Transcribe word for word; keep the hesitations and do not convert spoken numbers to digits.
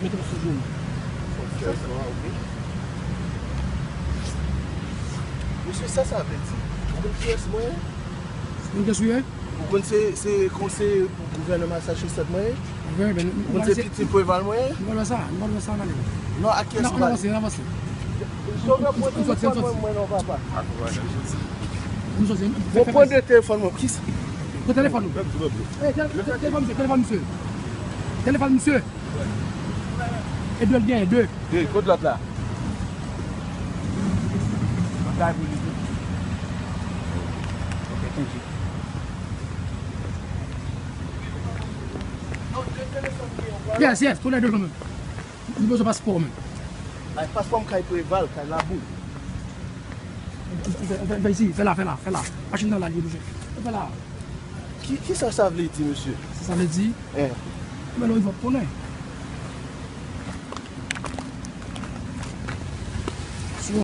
Mete l sou do m. Mesye, sa sa vle di? Ou konn kiyès mwen ye? Ou konn kiyès ou ye? Ou konn se, se konseye pou gouvènman Massachusetts mwen ye? Ou konn se pitit Preval mwen ye? Nou pa wè sa, nou pa wè sa, n ale. Non, ak kiyès m pale? N avanse, n avanse. Jovè, pran telefòn mwen, mwen non, papa. Bon, pran de telefòn mwen. Kisa? Pran telefòn nou. Telefòn misye, telefòn misye. Telefòn misye. E de l genyen, de. Hey, kot lòt la? Lòt la pou li tou. Ok, thank you. Yes, yes, tou lè de kanmenm. Li bezwen paspò menm. Ay, paspò m kay Preval, kay Labou. Fè, fè, fè isi, fè la, fè la, fè la. Machin nan la, li bouje. Fè la. Ki, kisa sa vle di, mesye? Sa sa vle di? Eh. Men lè w rive w ap konnen.